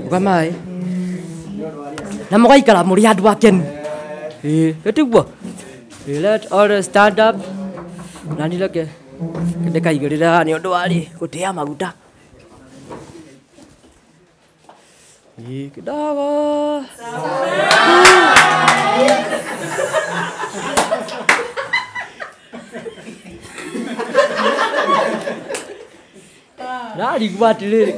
Rugamai. Na mũgaikara mũrĩ andũ akenu. Ĩĩ, gĩtiguo. Let all stand up. Na niĩ reke ndĩkaigĩrĩre haha nĩ ũndũ wa rĩ gũtĩa maguta. Ĩĩ, kidogo. Ndarigwo atĩrĩrĩ.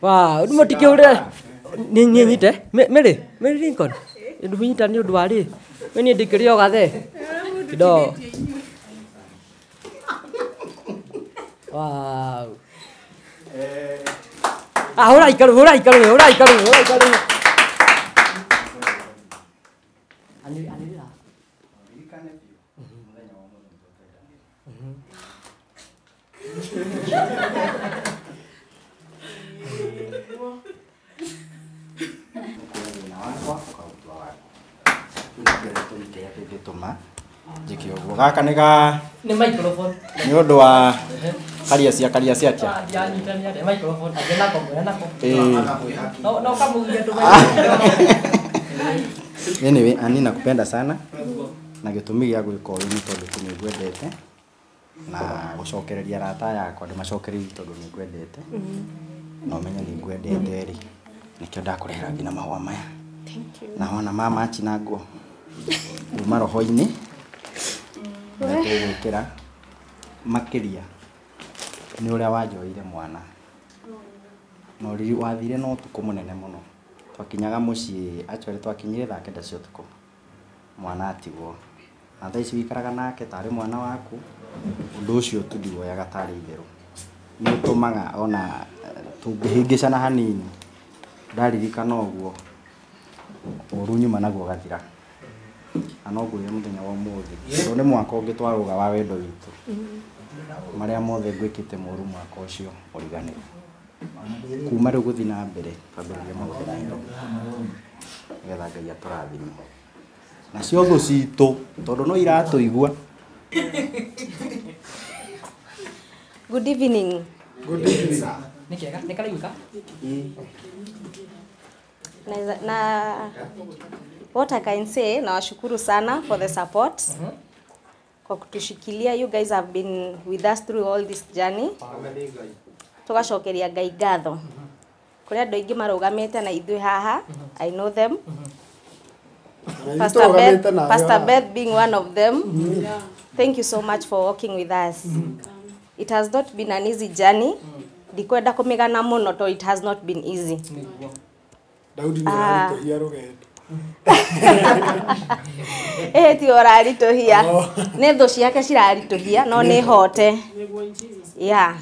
Wow, mũtikĩũrĩre nĩ nyite Mary, Mary Lincoln. Ndũmĩnyita nĩ ũndũ wa rĩ niĩ ndĩkĩrĩ o gathe kidogo. Wow. Ah, hũrai karũhĩ, hũrai karũhĩ, hũrai karũhĩ, hũrai karũhĩ. Anĩrĩra. Gaka nĩ ga Nĩ microphone. Nĩ ũndũ wa karia cia karia cia atia. Ndianyitania nĩ microphone angĩ nako mwena nako. Ĩĩ. No no kamũgiria ndũ. Anyway, Ani nakupenda sana na gĩtũmi gĩa gwĩka ũũ nĩ tondũ tu nĩ ngwendete na gũcokereria arata aya akwa ndĩmacokereirie tondũ nĩ ngwendete na ũmenye nĩ ngwendete rĩ nĩkĩo ndakũrehera nginya mahũa maya. Na wona mamachi na nguo kuma roho-inĩ na tũgwĩkĩra makĩria nĩ ũrĩa wanjoire mwana na ũriri wathire na ũtukũ mũnene mũno. Twakinyaga mũciĩ actually twakinyire thaa kenda cia ũtukũ mwana atigwo na thaa ici wĩikaraga nake tarĩ mwana waku ũndũ ũcio tu ndiwoyaga tarĩ itherũ nĩ ũtũmaga ona tũngĩhĩngĩcana hanini ndaririkana ũguo ũru nyuma naguo ũgathira na no ngwĩre mũthenya wa ũmũthĩ tondũ nĩ mwaka ũngĩ twarũga wa wendo witũ marĩa mothe ngwĩkĩte moru mwaka ũcio ũriganĩre kuma rĩu gũthiĩ na mbere twambĩrĩrie maũndũ merũ nĩgetha Ngai atũrathime nacio thũ citũ tondũ no iratũigua. Good evening. Good evening. Nĩ kĩega, nĩ karaiguĩka? Na what I can say, nawashukuru sana for the support. Kwa kutushikilia. You guys have been with us through all this journey. Tugacokeria Ngai ngatho. Kũrĩ andũ aingĩ marũgamĩte na ithuĩ haha. I know them. Pastor Beth being one of them. Thank you so much for walking with us. It has not been an easy journey. Ndikwenda kũmĩgana mũno tondũ it has not been easy. Daudi nĩ araritũhia rũgendo. Ĩĩ ti ũraritũhia. Nĩ thũ ciake ciraritũhia no nĩ hote. Yeah.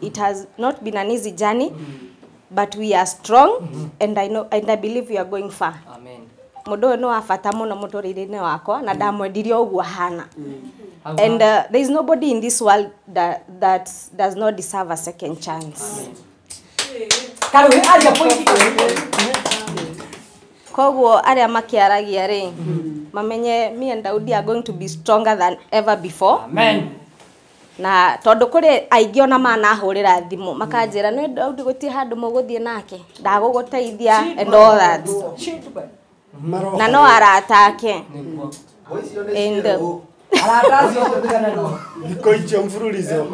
It has not been an easy journey, but we are strong and I know and I believe we are going far. Amen. Mũndũ ũyũ nĩ wa bata mũno mũtũrĩre-inĩ wakwa na ndamwendirie ũguo ahana. And there is nobody in this world that does not deserve a second chance. Karũhĩ aria point. Koguo arĩa makĩaragia rĩ mamenye me and Daudi are going to be stronger than ever before. Amen. Na tondũ kũrĩ aingĩ ona manahũrĩra thimũ makanjĩra nĩ Daudi gũtirĩ handũ mũgũthiĩ nake ndagũgũteithia and all that. Na no arata ake. And arata acio gũtigana nao. Thikũ icio mfululizo.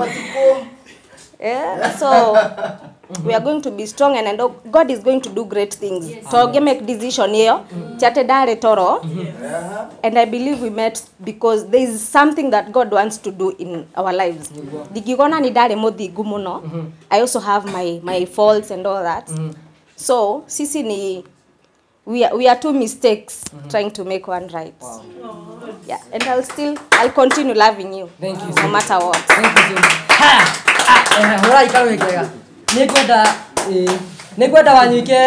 Yeah, so we are going to be strong and God is going to do great things. Yes. So I make decision here. Chate dare toro. And I believe we met because there is something that God wants to do in our lives. Ndigigona ni dare mothingu muno. I also have my faults and all that. So sisi ni we are two mistakes trying to make one right. Wow. Yeah, and I'll continue loving you. Thank you. No matter what. Thank you so much. Ha! Hũrai karũhĩ kega. Nĩngwenda wanyuike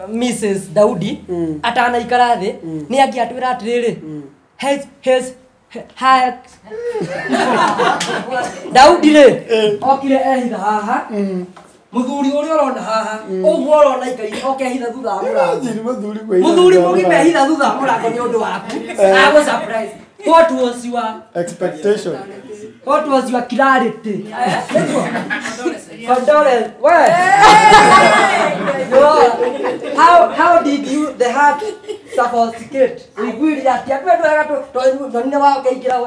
Mrs. Daudi atanaikara thĩ nĩ angĩatwĩra atĩrĩrĩ his Daudi rĩ okire ehitha haha Muthuri uria urona haha uguo urona ikai oke hitha thutha wa murango. Muthuri mugima hitha thutha wa murango ni undu waku. I was surprised. What was your expectation? What was your clarity? Condolence. Where? How did you the heart suffocate? Uiguire atia twendu wega tu none wa ukaingira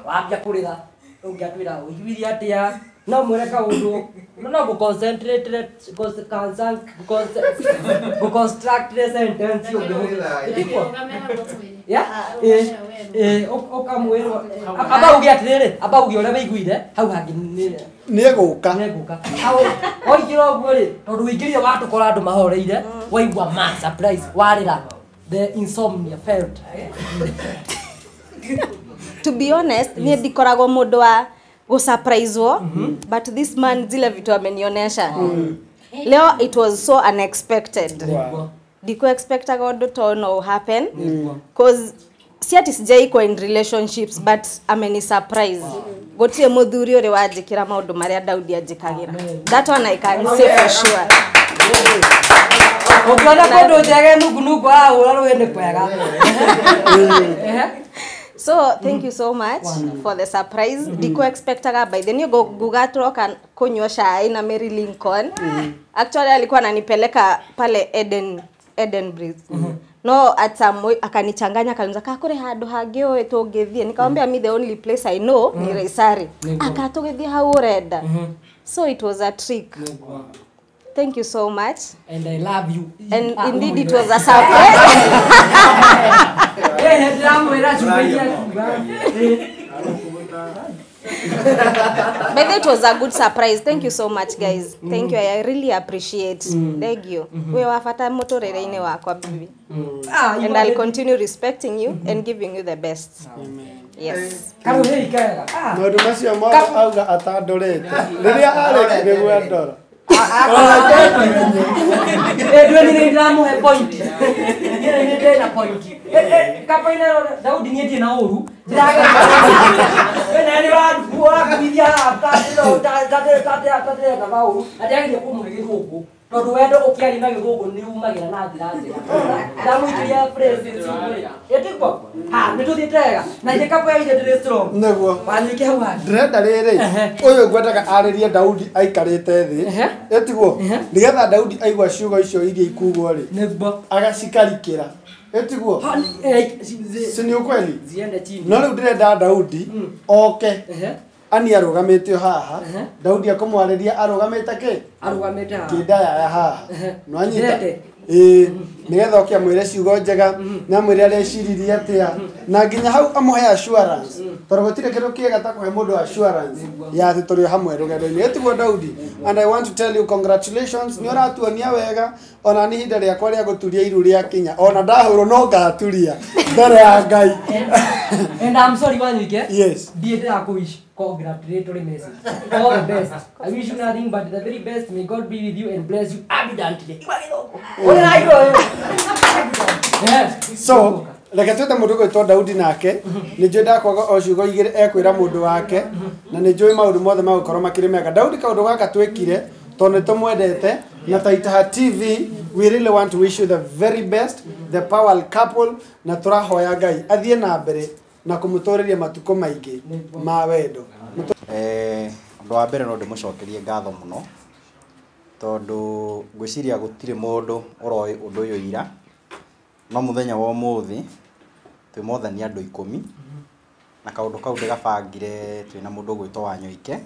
wambia kurira ungiatwira uiguire atia no mwire kaundu no go concentrate go construct the sentence ungihũthĩra. Yeah? Ukamwĩrwo aba uge atiriri aba uge ũrĩa wĩiguire hau hangĩ nĩegũka nĩegũka waingĩra ũguo rĩ tondũ wĩingĩrire watũkora andũ mahoreire waigua ma surprise warĩra the insomnia felt. To be honest, niĩ ndikoragwo mũndũ wa gũsurprisewo, but this man zile vitu amenionesha leo it was so unexpected. Ndiku expectaga ũndũ to no happen cause si ati sijai kwa in relationships but ameni surprise. Gũtirĩ mũthuri ũrĩ wanjĩkĩra maũndũ marĩa Daudi anjĩkagĩra. That one I can say for sure. Ũngĩona kũndũ njege nungunungu arahũra rũĩ nĩ kwega. So thank you so much for the surprise. Ndiku expectaga by the new nguga turoka kunywa cai na Mary Lincoln. Actually alikuwa ananipeleka pale Eden Breeze. No at some akanichanganya akaniza ka kuri handu hangi ũĩ tũngĩthiĩ. Nikamwambia me the only place I know ni Raisari. Akatũgĩthiĩ hau ũrenda. So it was a trick. Thank you so much. And I love you. And indeed it was a surprise. But it was a good surprise. Thank you so much, guys. Thank you. I really appreciate. Thank you. We wafata motorere-inĩ wakwa bibi. And I'll continue respecting you and giving you the best. Yes. Maũndũ macio mothe auga atandorete. Rĩrĩa arĩkia nĩguo andora. Ndwe nĩ ndĩramũhe point. Nĩ ndĩna point. Kapaina Daudi niĩ ndirĩ na ũru. Ndĩraga. Nĩ ũrakuithia tatireka maũru. Na ndĩagĩrĩire kũmũhe gĩthũngũ. Tondũ wendo ũkĩaria na gĩthũngũ nĩ umagĩra na njĩra njega. Ndamũikĩria phrases ĩtiguo. Ha, nĩ tũthiĩte wega. Na ithe kapo yaire ndĩrĩ strong. Nĩguo. Wanyike hau hangĩ. Ndĩrenda rĩrĩ ũyũ ngwendaga arĩrie Daudi aikarĩte thĩ. Ĩtiguo. Nĩgetha Daudi aigua ciugo icio iria ikugwo rĩ. Nĩguo. Agacikarikĩra. Ĩtiguo. Si ni ukweli? Ziende chini. No rĩu ndĩrenda Daudi oke. Ani arũgamĩte haha. Daudi akũmwarĩria arũgamĩte kĩ? Arũgamĩte haha. Kĩndayaya haha. Nĩwanyita? Ĩĩ, nĩgetha oke amwĩre ciugo njega, na amwĩre areciririe atĩa, na nginya hau amũhe assurance. Tondũ gũtirĩ kĩndũ kĩega ta kũhe mũndũ assurance ya atĩ tũrĩ o hamwe rũgendo-inĩ. Ĩtiguo Daudi, and I want to tell you congratulations, nĩ ũratuonia wega, ona nĩ ihinda rĩakwa rĩa gũturia iru rĩakinya, ona ndahũrwo no ngaturia mbere ya Ngai. And I'm sorry Wanyike. Yes. Ndiĩ ndĩrakũwish congratulatory message. All the best. I wish you nothing but the very best. May God be with you and bless you abundantly. So, reke twĩte mũndũ ũgwĩtwo Daudi nake, nĩ njũĩ ndakwaga o ciugo igĩrĩ ekwĩra mũndũ wake, na nĩ njũĩ maũndũ mothe magũkorwo makĩrĩ mega. Daudi kaũndũ gaka twĩkire tondũ nĩ tũmwendete, na Taitaha TV, we really want to wish you the very best, the power couple, na tũrahoya Ngai athiĩ na mbere na kũmũtũrĩria matukũ maingĩ ma wendo. Ũndũ wa mbere no ndĩmũcokerie ngatho mũno tondũ ngwĩciria gũtirĩ mũndũ ũroĩ ũndũ ũyũ ira, no mũthenya wa ũmũthĩ twĩ mothani andũ 10 na kaũndũ kau ndĩgabangire twĩna mũndũ ũgwĩtwo Wanyoike.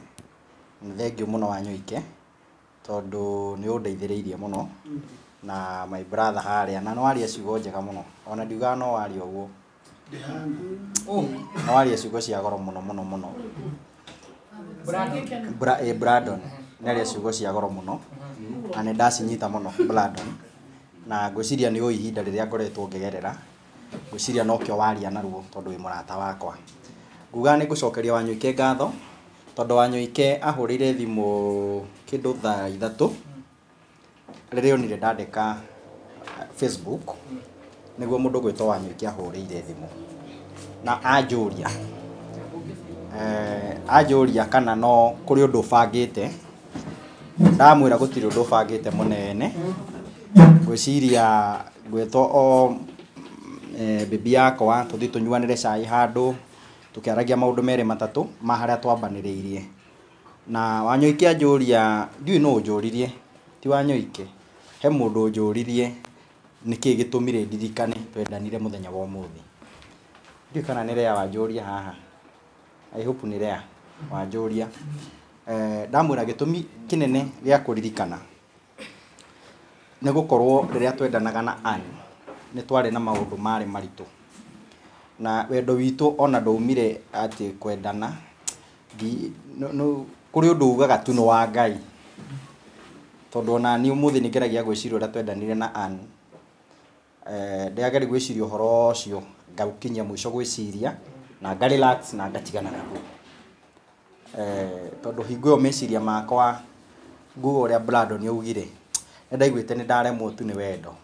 Nĩ thengiũ mũno Wanyoike tondũ nĩ ũndeithĩrĩirie mũno na my brother harĩa, na no arie ciugo njega mũno, ona ndiugaga no warie ũguo, no warie ciugo cia goro mũno mũno mũno. Brandon nĩ aria ciugo cia goro mũno na nĩ ndacinyita mũno Brandon, na ngwĩciria nĩ ũĩ ihinda rĩrĩa ngoretwo ngĩgerera, ngwĩciria nokĩo waria naruo tondũ wĩ mũrata wakwa. Nguga nĩ ngũcokeria Wanyoike ngatho tondũ Wanyoike ahũrĩire thimũ kĩndũ thaa 3 rĩrĩa onire ndandĩka Facebook, nĩguo mũndũ ũgwĩtwo Wanyoike ahũrĩire thimũ na anjũria anjũria kana no kũrĩ ũndũ ũbangĩte Ndamwĩra gũtirĩ ũndũ ũbangĩte mũnene. Ngwĩciria ngwĩtwo o bibi yakwa tũthiĩ tũnyuanĩre cai handũ tũkĩaragia maũndũ merĩ matatũ ma harĩa twambanĩrĩirie. Na Wanyoike anjũria, ndiũĩ nũ ũnjũririe, ti Wanyoike, he mũndũ ũnjũririe nĩkĩĩ gĩtũmire ndirikane twendanire mũthenya wa ũmũthĩ. Ndiũĩ kana nĩ Lea wanjũria haha. I hope nĩ Lea wanjũria. Ndamwĩra gĩtũmi kĩnene gĩa kũririkana nĩ gũkorwo rĩrĩa twendanaga na Ann nĩ twarĩ na maũndũ marĩ maritũ. Na wendo witũ ona ndwaumire atĩ kwendana, kũrĩ ũndũ ugaga tu nĩ wa Ngai. Tondũ ona niĩ ũmũthĩ nĩ ngeragia gwĩciria ũrĩa twendanire na Ann. Ndĩrageria gwĩciria ũhoro ũcio ngaũkinyia mũico gwĩciria na nga relax na ngatigana naguo. Tondũ hingo ĩyo meciria makwa nguga ũrĩa Brandon augire, nĩ ndaiguĩte nĩ ndaremwo tu nĩ wendo.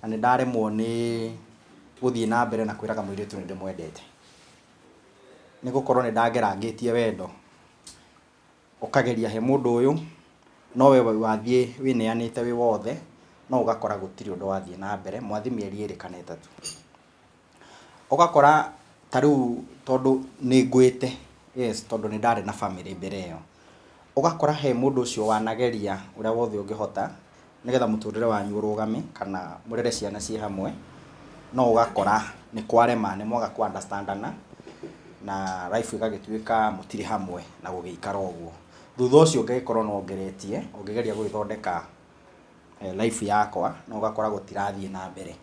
Na nĩ ndaremwo nĩ gũthiĩ na mbere na kwĩraga mũirĩtu nĩ ndĩmwendete. Nĩ gũkorwo nĩ ndagerangĩtie wendo. Ũkageria he mũndũ ũyũ, no we wathiĩ wĩneanĩte wĩ wothe, no ũgakora gũtirĩ ũndũ wathiĩ na mbere, mwathiĩ mĩeri 2 kana 3. Ũgakora ta rĩu tondũ nĩ ngwĩte, yes, tondũ nĩ ndarĩ na family mbere ĩyo. Ũgakora he mũndũ ũcio wanageria ũrĩa wothe ũngĩhota nĩgetha mũtũrĩre wanyu ũrũgame kana mũrere ciana ciĩ hamwe, no ũgakora nĩ kwarema, nĩ mwaga kũ understandana na life ĩgagĩtuĩka mũtirĩ hamwe na gũgĩikara ũguo. Thutha ũcio ngagĩkorwo no ngeretie, ũngĩgeria gũgĩthondeka life yakwa, no ũgakora gũtirathiĩ na mbere.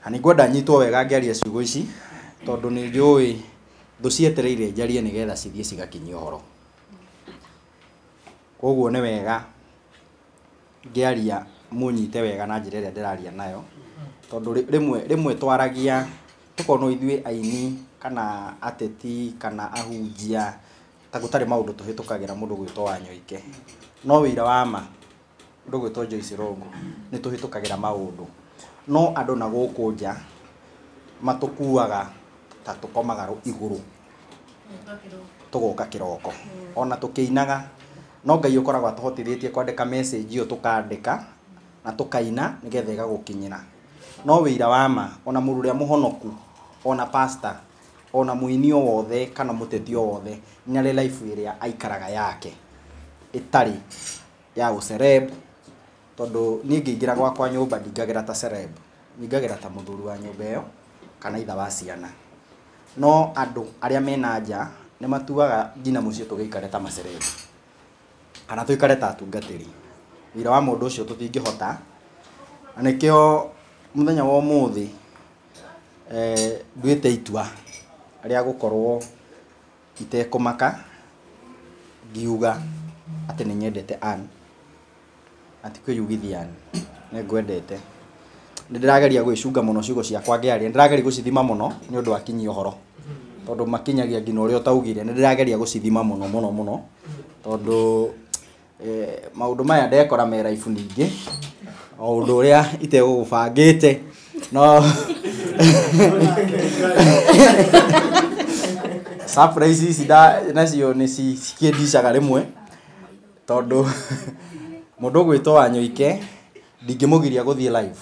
Na nĩ ngwenda nyitwo wega ngĩaria ciugo ici, tondũ nĩ njũĩ thũ cietereire njarie nĩgetha cithiĩ cigakinyie ũhoro. Koguo nĩ wega ngĩaria mũnyite wega na njĩra ĩrĩa ndĩraria nayo, tondũ rĩmwe twaragia tũkonwo ithuĩ aini kana ateti kana ahunjia ta gũtarĩ maũndũ tũhĩtũkagĩra mũndũ gwĩtwo Wanyoike. No wĩira wa ma mũndũ gwĩtwo Joyce Irũngũ nĩ tũhĩtũkagĩra maũndũ. No andũ na gũkũ nja matũkuaga ta tũkomaga igũrũ tũgoka kĩroko ona tũkĩinaga, no Ngai ũkoragwo atũhotithĩtie kwandĩka message ĩyo tũkandĩka na tũkaina nĩgetha ĩgagũkinyĩra. No wĩira wa ma ona mũndũ ũrĩa mũhonoku, ona pastor, ona mũini o wothe kana mũteti o wothe nĩ arĩ life ĩrĩa aikaraga yake ĩtarĩ ya ũceleb, tondũ niĩ ngĩingĩra gwakwa nyũmba ndingagĩra ta celeb, nyingagĩra ta mũthuri wa nyũmba ĩyo kana ithe wa ciana. No andũ arĩa mena nja nĩ matuaga nginya mũciĩ tũgĩikare ta maceleb kana tũikare ta atungatĩri. Wĩra wa mũndũ ũcio tũtingĩhota, na nĩkĩo mũthenya wa ũmũthĩ nduĩte itua rĩa gũkorwo itekũmaka ngiuga atĩ nĩ nyendete Ann, na ti kwĩyugithia Ann, nĩ ngwendete. Nĩ ndĩrageria gwĩcunga mũno ciugo ciakwa ngĩaria, nĩ ndĩrageria gũcithima mũno nĩ ũndũ wa kinyia ũhoro, tondũ makinyagia nginya ũrĩa ũtaugire. Nĩ ndĩrageria gũcithima mũno mũno mũno, tondũ maũndũ maya ndekora me life ningĩ, o ũndũ ũrĩa itegũgũbangĩte, no surprise ici nacio nĩ cikĩndicaga rĩmwe, tondũ mũndũ ũgwĩtwo Wanyoike ndingĩmũgiria gũthiĩ live,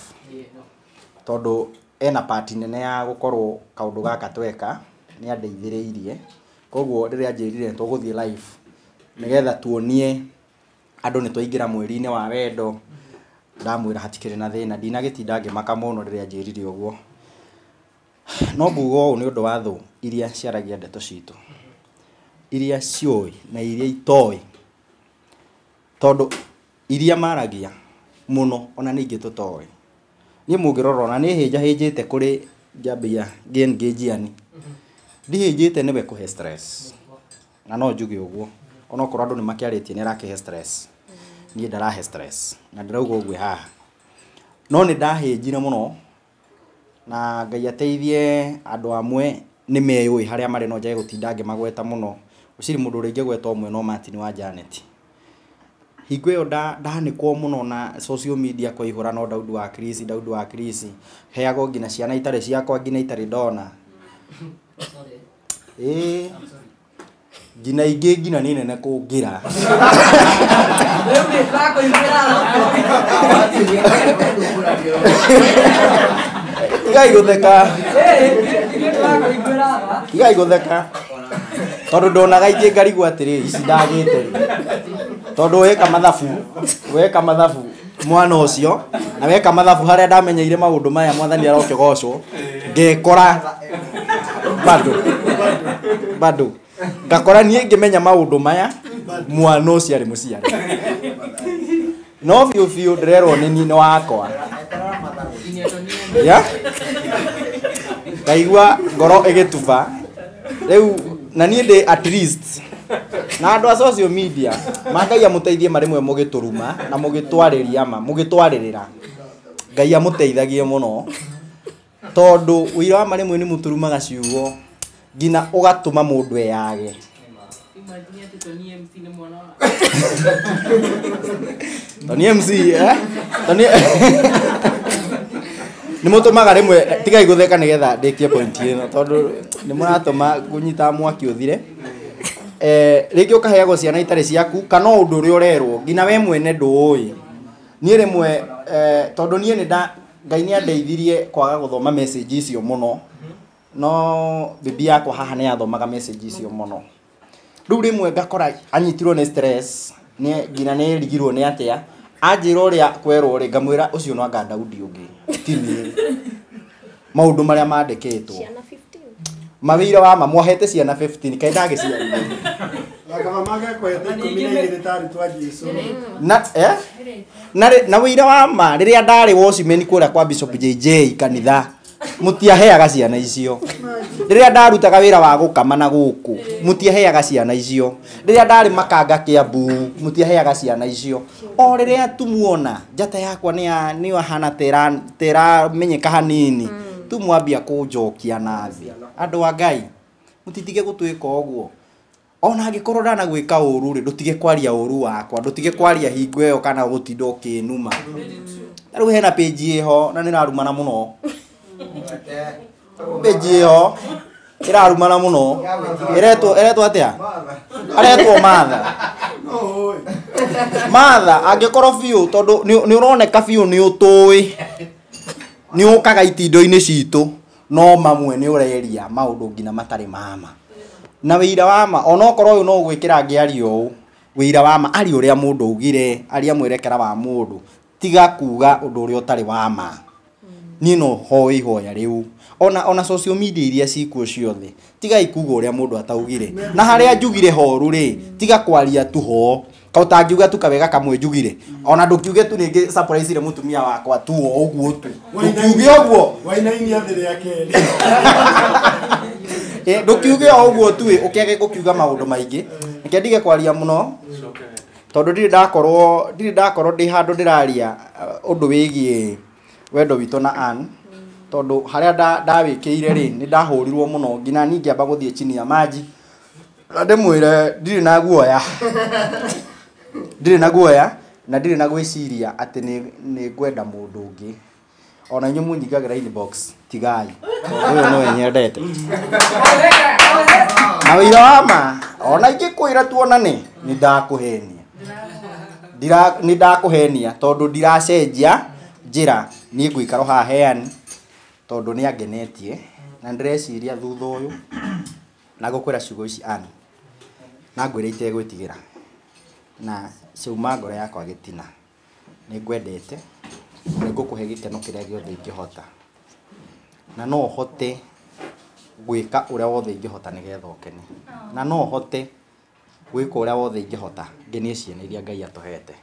tondũ ena part nene ya gũkorwo kaũndũ gaka tweka nĩ andeithĩrĩirie. Koguo rĩrĩa anjĩrire tũgũthiĩ live nĩgetha tuonie andũ nĩ twaingĩra mweri-inĩ wa wendo, ndamwĩra hatikĩrĩ na thĩna, ndinagĩtinda ngĩmaka mũno rĩrĩa anjĩrire ũguo. No nguga ũũ nĩ ũndũ wa thũ iria ciaragia ndeto citũ, iria ciũĩ na iria itoĩ, tondũ iria maragia mũno ona ningĩ tũtoĩ. Niĩ mũngĩrora ona nĩ hĩnjahĩnjĩte kũrĩ ngĩambia ngĩ-engage-ani, ndihĩnjĩte nĩwe kũhe stress, na no njuge ũguo onokorwo andũ nĩ makĩarĩtie nĩ arakĩhe stress, niĩ ndarahe stress na ndĩrauga ũguo haha. No nĩ ndahĩnjire mũno, na Ngai ateithie andũ amwe nĩ meyũĩ harĩa marĩ, no njage gũtinda ngĩmagweta mũno. Gũtirĩ mũndũ ũrĩa ingĩgweta ũmwe no Martin wa Janet. Hingo ĩyo ndanĩkwo mũno na social media kũihũra no Daudi wa Chris, Daudi wa Chris, heagwo nginya ciana itarĩ ciakwa, nginya itarĩ ndona. Ĩĩ. Nginya ingĩ nginya nĩ nene kũngĩra. Tigai gũtheka. Tigai gũtheka. Tondũ ndonaga ingĩ ngarigwo atĩrĩ ici ndagĩte rĩ. Tondũ weka mathabu mwana ũcio na weka mathabu harĩa ndamenyeire maũndũ maya mwathani arokĩgocwo ngekora bado ngakora niĩ ngĩmenya maũndũ maya mwana ũcio arĩ mũciari no biũ biũ ndĩrerwo nĩ niĩ nĩ wakwa ya ngaigua ngoro ĩgĩtuba rĩu na niĩ ndĩ at least na andũ a social media mangai amũteithie marĩmwe mũgĩtũruma na mũgĩtwarĩria ma mũgĩtwarĩrĩra Ngai amũteithagie mũno tondũ ũira wa marĩmwe nĩ mũtũrumaga ciugo nginya ũgatũma mũndũ eyage. Tony MC Tony nĩ mũtũmaga rĩmwe tigai gũtheka nĩgetha ndĩkie point ĩno tondũ nĩ mũratũma kũnyita mwaki ũthire. Rĩngĩ ũkaheagwo ciana itarĩ ciaku kana ũndũ ũrĩa ũrerwo nginya we mwene ndũĩ. Niĩ rĩmwe tondũ niĩ nĩ Ngai nĩ andeithirie kwaga gũthoma message icio mũno no bibi yakwa haha nĩ yathomaga message icio mũno. Rĩu rĩmwe ngakora anyitirwo nĩ stress nĩ nginya nĩ rigirwo nĩ atĩa anjĩra ũrĩa kwerwo rĩ ngamwĩra ũcio no anga Daudi ũngĩ ti niĩ maũndũ marĩa mandĩkĩtwo Ciana 15. Mawĩra wa ma mwahete ciana 15 kaĩ ndagĩciarire. Nakaba magakwete 12 tarĩ twa Jesu. Na na wĩira wa ma rĩrĩa ndarĩ watchman kũrĩa kwa Bishop JJ kanitha mũtiaheaga ciana icio. Rĩrĩa ndarutaga wĩra wa gũkama na gũkũ mũtiaheaga ciana icio. Rĩrĩa ndarĩ makanga Kiambu mũtiaheaga ciana icio. O rĩrĩa tu muona njata yakwa nĩ nĩ hana tera menyeka hanini tu mwambia kũnjokia na thĩ. Andũ a Ngai mũtitige gũtwĩka ũguo. Ona angĩkorwo ndanagwĩka ũru rĩ ndũtige kwaria ũru wakwa ndũtige kwaria hingo ĩyo kana gũtinda ũkĩnuma. Rĩu hena page ĩho na nĩrarumana mũno. Page ĩho ĩrarumana mũno ĩretwo atĩa? Aretwo Martha. Martha angĩkorwo biũ tondũ nĩ ũroneka biũ nĩ ũtũĩ nĩ ũkaga itindo-inĩ citũ no mamwe nĩ ũreria maũndũ nginya matarĩ mama. Na wĩira wa ma onokorwo ũyũ no gwĩkĩra ngĩaria ũũ wĩira wa ma ari ũrĩa mũndũ augire aria mwerekera wa mũndũ tiga kuga ũndũ ũrĩa ũtarĩ wa ma. Niĩ no hoe ihoya rĩu ona social media iria cikuo ciothe tiga ikuga ũrĩa mũndũ ataugire na harĩa njugire horu rĩ tiga kwaria tu ho ka ũtangiuga tu kawega kamwe njugire ona ndũkiuge tu rĩngĩ surprise ire mũtumia wakwa tu o ũguo tu ndũkiuge ũguo wainainia thĩ rĩa kerĩ. Ndũkiuge o ũguo tu ũkĩage gũkiuga maũndũ maingĩ. Reke ndige kwaria mũno tondũ ndirĩ ndakorwo ndĩ handũ ndĩraria ũndũ wĩgiĩ wendo witũ na Ann tondũ harĩa ndawĩkĩire rĩ nĩ ndahũrirwo mũno nginya niĩ ngĩamba gũthiĩ chini ya maji na ndĩmwĩre ndirĩ na guoya ndirĩ na guoya na ndirĩ na gwĩciria atĩ nĩ ngwenda mũndũ ũngĩ. Ona inyuĩ mũnyingagĩra inbox tigai tondũ ũyũ nĩwe nyendete. Na wĩira wa ma ona ingĩkwĩra tuonane nĩ ndakũhenia. Nĩ ndakũhenia tondũ ndiracenjia njĩra niĩ ngũikara haha heani tondũ nĩ angenetie na ndĩreciria thutha ũyũ na ngũkwĩra ciugo ici Ann na ngwĩre itegwĩtigĩra na ciauma ngoro yakwa gĩtina nĩ ngwendete nĩ ngũkũhe gĩkeno kĩrĩa gĩothe ingĩhota na no hote gwĩka ũrĩa wothe ingĩhota nĩgetha ũkene na no hote gwĩka ũrĩa wothe ingĩhota ngenie ciana iria Ngai atũhete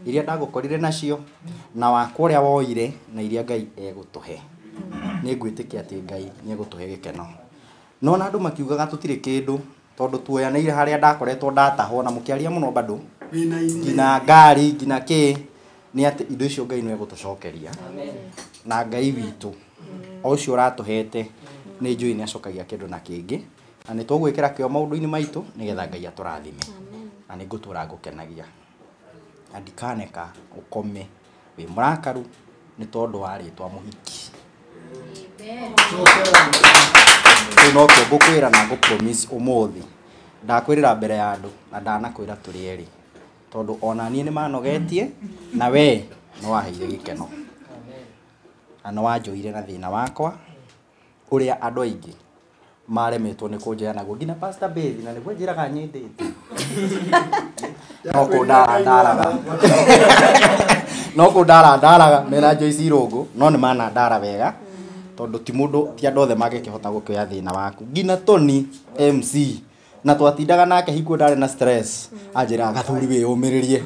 iria ndagũkorire nacio na wakwa ũrĩa woire na iria Ngai egũtũhe. Nĩ ngwĩtĩkia atĩ Ngai nĩ egũtũhe gĩkeno. No na andũ makiugaga tũtirĩ kĩndũ tondũ tuoyanĩire harĩa ndakoretwo ndatahwo na mũkĩaria mũno bado nginya ngari nginya kĩ nĩ atĩ indo icio Ngai nĩ egũtũcokeria. Na Ngai witũ o ũcio ũratũhete nĩ njũĩ nĩ acokagia kĩndũ na kĩngĩ na nĩ tũgwĩkĩra kĩo maũndũ-inĩ maitũ nĩgetha Ngai atũrathime na nĩ ngũtũra ngũkenagia na ndikaneka ũkome wĩ mũrakaru nĩ tondũ wa rĩtwa mũhiki. Rĩu nokĩo ngũkwĩra na ngũ promise ũmũthĩ Ndakwĩrĩra mbere ya andũ na ndanakwĩra tũrĩ erĩ tondũ ona niĩ nĩ manogetie na we nĩ waheire gĩkeno na nĩ wanjoire na thĩna wakwa ũrĩa andũ aingĩ maremetwo nĩ kũnjoya naguo nginya Pastor Bethi na nĩguo njĩraga nyendete no kũndara ndaraga no kũndara ndaraga mena Joyce Irũngũ no nĩ mana ndara wega tondũ ti mũndũ ti andũ othe mangĩkĩhota gũkĩoya thĩna waku nginya Tony MC na twatindaga nake hikuo ndarĩ na stress anjĩraga gathuri wĩyũmĩrĩrie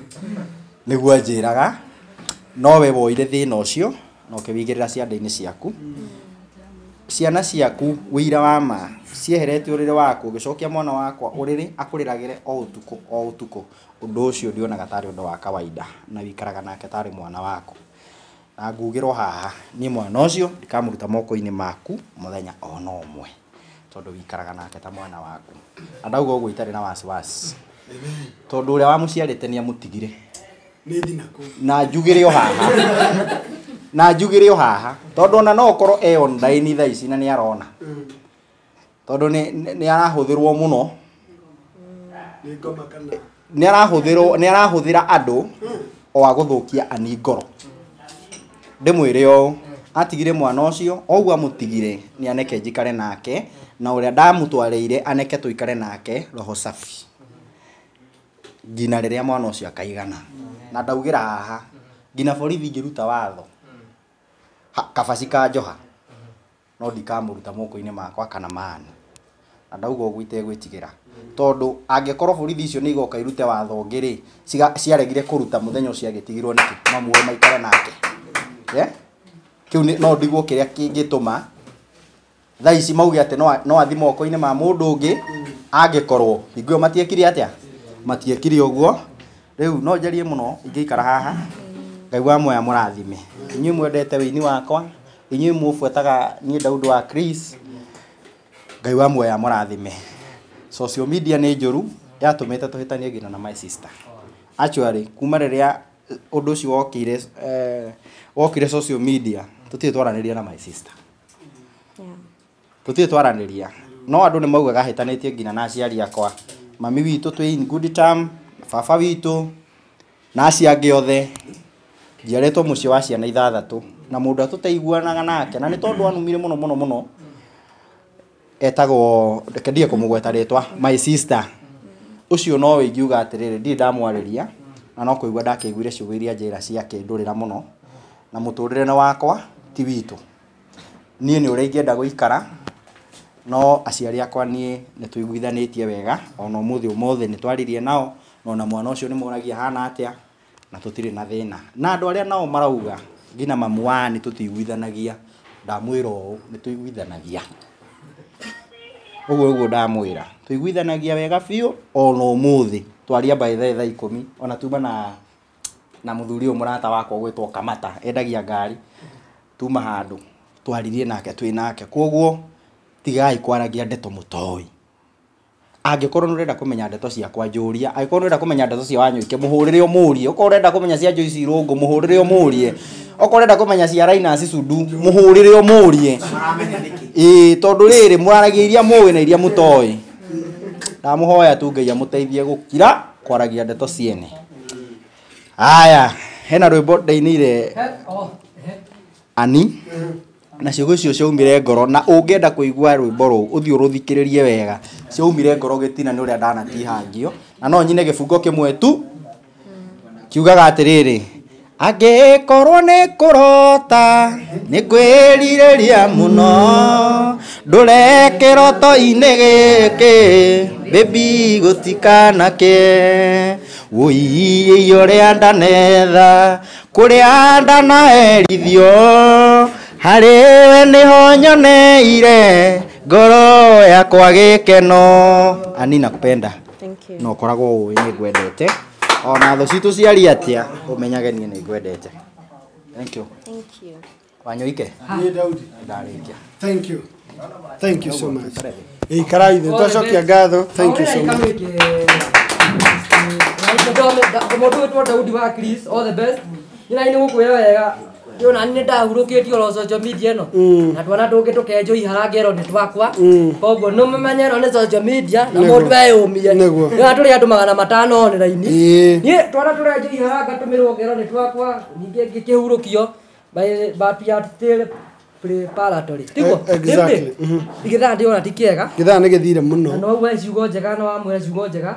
nĩguo anjĩraga no we woire thĩna ũcio na ũkĩwĩigĩrĩra ciande-inĩ ciaku ciana ciaku wĩira wa ma cieherete ũrĩrĩ waku ũgĩcokia mwana wakwa ũrĩrĩ akũrĩragĩre o ũtukũ o ũtukũ ũndũ ũcio ndionaga tarĩ ũndũ wa kawaida na wĩikaraga nake tarĩ mwana waku na ngugĩrwo haha niĩ mwana ũcio ndikamũruta moko-inĩ maku mũthenya ona ũmwe tondũ wĩikaraga nake ta mwana waku na ndauga ũguo itarĩ na wasiwasi tondũ ũrĩa wamũciarĩte nĩ amũtigire na njugĩre o haha na njugĩre o haha tondũ ona no ũkorwo e online thaa ici na nĩ arona tondũ nĩ arahũthĩrwo mũno nĩ arahũthĩrwo nĩ arahũthĩra andũ o agũthũkia ani ngoro ndĩmwĩre ũũ atigire mwana ũcio ũguo amũtigire nĩ aneke njikare nake na ũrĩa ndamũtwarĩire aneke tũikare nake roho safi nginya rĩrĩa mwana ũcio akaigana na ndaugĩra haha nginya borithi ingĩruta watho kabaci ka njoha no ndikamũruta moko-inĩ makwa kana mani na ndauga ũguo itegwĩtigĩra tondũ angĩkorwo borithi icio nĩ igoka irute watho ũngĩ rĩ ciaregire kũruta mũthenya ũcio agĩtigirwo nĩkĩ mamuoe maikare nake kĩu no ndigwo kĩrĩa kĩngĩtũma thaa ici mauge atĩ no athi moko-inĩ ma mũndũ ũngĩ angĩkorwo hingo ĩyo matiekire atĩa matiekire ũguo rĩu no njarie mũno ingĩikara haha Ngai wa muoya mũrathime inyuĩ mwendete wĩini wakwa inyuĩ mũbuataga niĩ Daudi wa Chris Ngai wa muoya mũrathime social media nĩ njũru yatũmĩte tũhĩtanie nginya na my sister actually kuma rĩrĩa ũndũ ũcio wokire wokire social media tũtirĩ twaranĩria na my sister tũtirĩ twaranĩria no andũ nĩ maugaga hĩtanĩtie nginya na aciari akwa mami witũ twĩ in good term baba witũ na acio angĩ othe njiarĩtwo mũciĩ wa ciana ithathatũ na mũndũ atũteiguanaga nake na nĩ tondũ anumire mũno mũno mũno etagwo reke ndige kũmũgweta rĩtwa my sister ũcio nowe ingiuga atĩrĩrĩ ndirĩ ndamwarĩria na no kũigua ndakĩiguire ciugo iria njĩra ciakĩndũrĩra mũno na mũtũrĩre nĩ wakwa ti witũ niĩ nĩ ũrĩa ingĩenda gũikara no aciari akwa niĩ nĩ tũiguithanĩtie wega ona ũmũthĩ ũmũthĩ nĩ twaririe nao na ona mwana ũcio nĩ moragia hana atĩa na tũtirĩ na thĩna na andũ arĩa nao marauga nginya mamu wani tũtiguithanagia ndamwĩra ũũ nĩ tũiguithanagia ũguo ũguo ndamwĩra tũiguithanagia wega biũ ona ũmũthĩ twaria by thaa 10 ona tuma na mũthuri ũyũ mũrata wakwa ũgwĩtwo Kamata endagia ngari tuma handũ twaririe nake twĩ nake koguo tigai kwaragia ndeto mũtoĩ angĩkorwo nĩ ũrenda kũmenya ndeto ciakwa njũria angĩkorwo nĩ ũrenda kũmenya ndeto cia Wanyoike mũhũrĩre ũmũrie okorwo ũrenda kũmenya cia Joyce Irũngũ mũhũrĩre ũmũrie okorwo ũrenda kũmenya cia Rainasi Sundu mũhũrĩre ũmũrie ĩĩ tondũ rĩrĩ mũraragia iria mũĩ na iria mũtoĩ ndamũhoya tu Ngai amũteithie gũkira kwaragia ndeto ciene aya hena rwĩmbo ndainĩire ani na ciugo icio ciaumire ngoro na ũngĩenda kũigua rwĩmbo rũu ũthiĩ ũrũthikĩrĩrie wega ciaumire ngoro gĩtina nĩ ũrĩa ndanatihangio na no nyine gĩbungo kĩmwe tu kiugaga atĩrĩrĩ angĩkorwo nĩ kũrota nĩ kwĩrirĩria mũno ndũre kĩroto-inĩ gĩkĩ baby gũtikanake wũiĩ ũrĩa ndanetha kũrĩa ndanaherithio harĩ we nĩho nyoneire ngoro yakwa gĩkeno ani nakupenda no ũkoragwo ũĩ nĩ ngwendete ona thũ citũ ciaria atĩa ũmenyage niĩ nĩ ngwendete thank you thank you Wanyoike niĩ Daudi ndarĩkia thank you thank you so much ikarai thĩ twacokia ngatho thank you so much Mũndũ wĩtwo Daudi wa Chris all the best. Nĩ nĩ gũkwĩra wega ndĩona nĩ ndahurũkĩtio oro social media ĩno na twana tũngĩ tũkenjwo iharangĩro nĩ twakwa koguo nĩ mũmenye ĩno nĩ social media na mũndũ eyũmie nĩona tũrĩ andũ 500 online niĩ twana tũrenjwo iharanga tũmĩrwo ngero nĩ twakwa ningĩ ngĩkĩhurũkio but we are still preparatory tiguo exactly githaa ndiona ti kĩega githaa nĩ gĩthire mũno na no uge ciugo njega na wamwĩra ciugo njega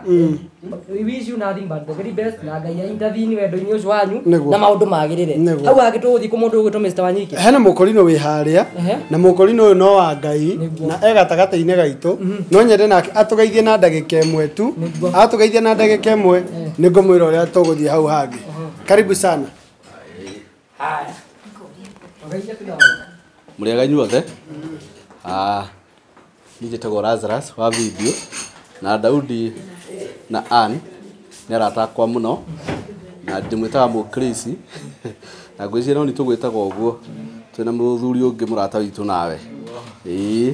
we wish you nothing but the very best na Ngai ya intervene wendo-inĩ ũcio wanyu na maũndũ magĩrĩre hau hangĩ tũgũthiĩ kũ mũndũ ũgwĩtwo Mr. Wanyike hena mũkorino wĩ harĩa na mũkorino ũyũ no wa Ngai na e gatagatĩ-inĩ gaitũ no nyende nake atũgeithie na ndagĩka ĩmwe tu atũgeithie na ndagĩka ĩmwe nĩ ngũmwĩra ũrĩa tũgũthiĩ hau hangĩ karibu sana haya Mũrĩega inyuothe niĩ njĩtagwo Lazarus wa video na Daudi na Ann nĩ arata akwa mũno na ndĩmwĩtaga Mũkrisi na ngwĩciria no nĩ tũgwĩtaga ũguo twĩna mũthuri ũngĩ mũrata witũ nawe ĩĩ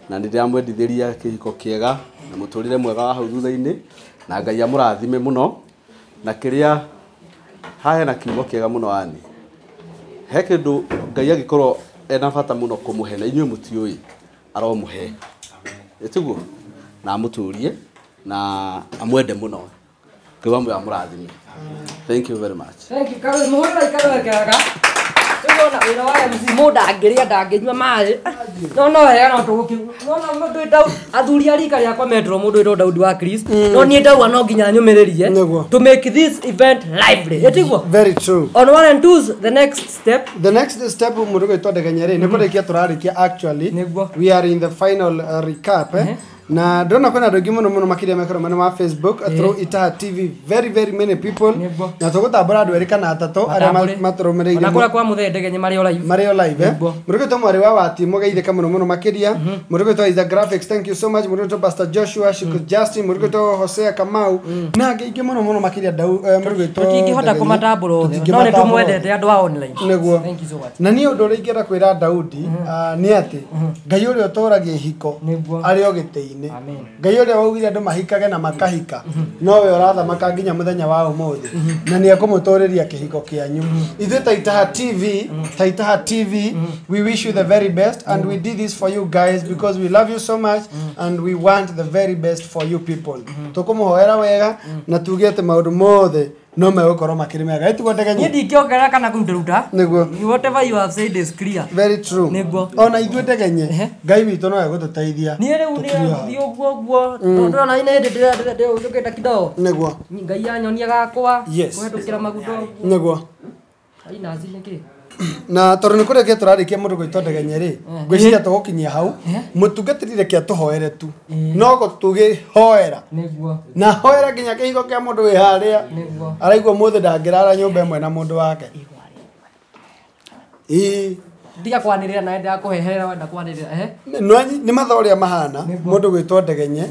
na nĩ ndĩramwendithĩria kĩhiko kĩega na mũtũrĩre mwega wa hau thutha-inĩ na Ngai amũrathime mũno na kĩrĩa haha hena kiugo kĩega mũno ani he kĩndũ Ngai angĩkorwo ena bata mũno kũmũhe na inyuĩ mũtiũĩ aromũhe ĩtiguo na amũtũrie na amwende mũno Ngai wa muoyo amũrathime. Thank you very much. Thank you. Karol muhurira ikaro kega tũgona wĩra wa MC mũndũ angĩrĩa ndangĩnyua maĩ no wega no tũgũki no mũndũ Daudi athuri a rika rĩakwa metwo mũndũ wĩtwo Daudi wa Chris no niĩ ndauga no nginya nyũmĩrĩrie to make this event lively ĩtiguo very true on one and two the next step mũndũ gwĩtwo Ndegenya rĩ nĩ kũrĩkia tũrarĩkia actually we are in the final recap na ndona kwĩna andũ aingĩ mũno mũno makĩria mekora mwena wa Facebook through Itaha TV very very many people na tũgũtambũra andũ erĩ kana atatũ arĩa matũrũmĩrĩire na kũrĩa kwa mũthee Ndegenye marĩ o live mũndũ gwĩtwo mwarĩ wa Wati mũgeithĩka mũno mũno makĩria mũndũ gwĩtwo Isa Graphics thank you so much mũndũ gwĩtwo Pastor Joshua Shiku Justin mũndũ gwĩtwo Hosea Kamau na angĩ aingĩ mũno mũno makĩria mũndũ gwĩtwo tũtingĩhota kũmatambũra othe no nĩ tũmwendete andũ a online nĩguo thank you so much na niĩ ũndũ ũrĩa ingĩenda kwĩra Daudi nĩ atĩ Ngai ũrĩa ũtũragia ihiko arĩ o gĩtĩ-inĩ Ngai ũrĩa waugire andũ mahikage na makahika nowe ũrathamaka nginya mũthenya wa ũmũthĩ na nĩ ekũmũtũrĩria kĩhiko kĩanyu ithuĩ ta Itaha TV ta Itaha TV we wish you the very best and we did this for you guys because we love you so much and we want the very best for you people tũkũmũhoera wega na tuge atĩ maũndũ mothe no megũkorwo makĩrĩ mega ĩtiguo Ndegenye niĩ ndingĩongerera kana kũrutaruta nĩguo whatever you have said is clear very true nĩguo ona ithuĩ Ndegenye Ngai witũ no egũtũteithia niĩ rĩu nĩ ũguo ũguo tondũ ona nĩ hĩndĩ ndĩrũkĩte kidogo nĩguo Ngai anyonia gakwa kũhetũkĩra maguta ũguo nĩguo ainaci nĩkĩ na tondũ nĩ kũrĩkia tũrarĩkia mũndũ gwĩtwo Ndegenye rĩ ngwĩciria tũgũkinyia hau mũtungatĩri reke atũhoere tu no gũtũgĩhoera na hoera nginya kĩhiko kĩa mũndũ wĩ harĩa araigua mũthĩ ndangĩrara nyũmba ĩmwe na mũndũ wake ĩĩ ndiga kwanĩrĩra nawe ndakũheherera wenda kwanĩrĩra nĩ mathaa ũrĩa mahana mũndũ gwĩtwo Ndegenye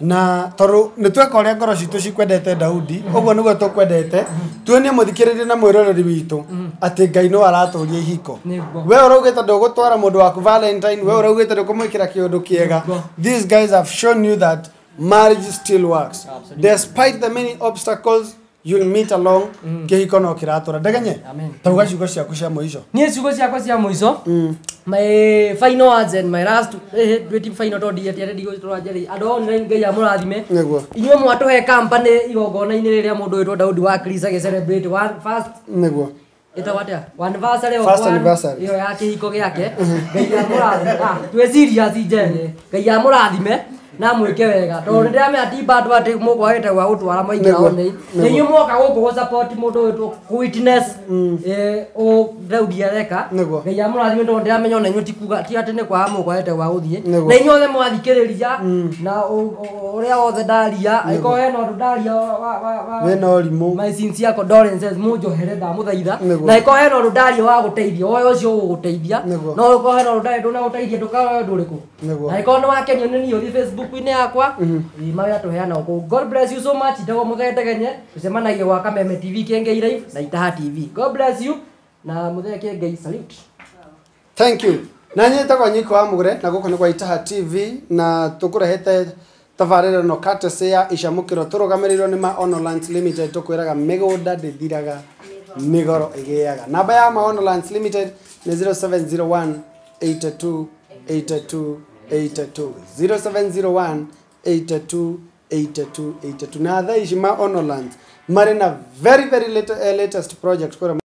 na tondũ nĩ tweka ũrĩa ngoro citũ cikwendete Daudi ũguo nĩguo tũkwendete tuonie mũthikĩrĩria na mwĩroreri witũ atĩ Ngai no aratũria ihiko we ũraugĩte ndũgũtwara mũndũ waku Valentine we ũraugĩte ndũkũmwĩkĩra kĩũndũ kĩega these guys have shown you that marriage still works despite the many obstacles you'll meet along kĩhiko no kĩratũra Ndegenye tauga ciugo ciaku cia mũico niĩ ciugo ciakwa cia mũico my final words and my last ndwĩti final tondũ ndietiete ndigũtũranjĩrĩ andũ online Ngai amũrathime nĩguo inyuĩ mwatũhe company igongona-inĩ rĩrĩa mũndũ wĩtwo Daudi wa Chris agĩ celebrate one first nĩguo ĩtagwo atĩa anniversary of first anniversary ĩyo ya kĩhiko gĩake Ngai amũrathime twĩ serious njene Ngai amũrathime na mwĩke wega tondũ nĩndĩramenya ti bado atĩ mũkwagĩte gwa gũtwara maingĩra online na inyuĩ mwoka gũkũ gũ support mũndũ wĩtwo witness Daudi areka Ngai amũrathime tondũ ndĩramenya ona inyuĩ ti kuga ti atĩ nĩ kwaga mũkwagĩte gwa gũthiĩ na inyuĩ othe mwathikĩrĩria na ũrĩa wothe ndaria angĩkorwo hena ũndũ ndaria wĩna ũrimũ my sincere condolences mũnjohere ndamũthaitha na angĩkorwo hena ũndũ ndaria wa gũteithia woe ũcio ũgũgũteithia no angĩkorwo hena ũndũ ndaria ndũnagũteithia ndũkaoe ũndũ ũrĩkũ na angĩkorwo nĩ wakenio nĩ niĩ ũthiĩ Facebook inĩ yakwa mawĩra tũheana kũu God bless you so much ndagwo mũthee Ndegenye tũcemanagie gwa Kameme TV Kĩengei Live na Itaha TV God bless you na mũthee Kĩengei salute thank you na nyitagwo Nyiko wa Mũgũre na gũkũ nĩ kwa Itaha TV na tũkũrehete tabarĩra no courtesy ya icamũkĩro tũrũgamĩrĩirwo nĩ ma Ono Lands Limited tũkwĩraga mĩgũnda ndĩthiraga Nĩ goro ĩgĩaga. Namba ya Maono Lands Limited nĩ 0701 82 82 82, 0701 82 82 82. Na thaa ici Maono Lands marĩ na very very latest project kũrĩa.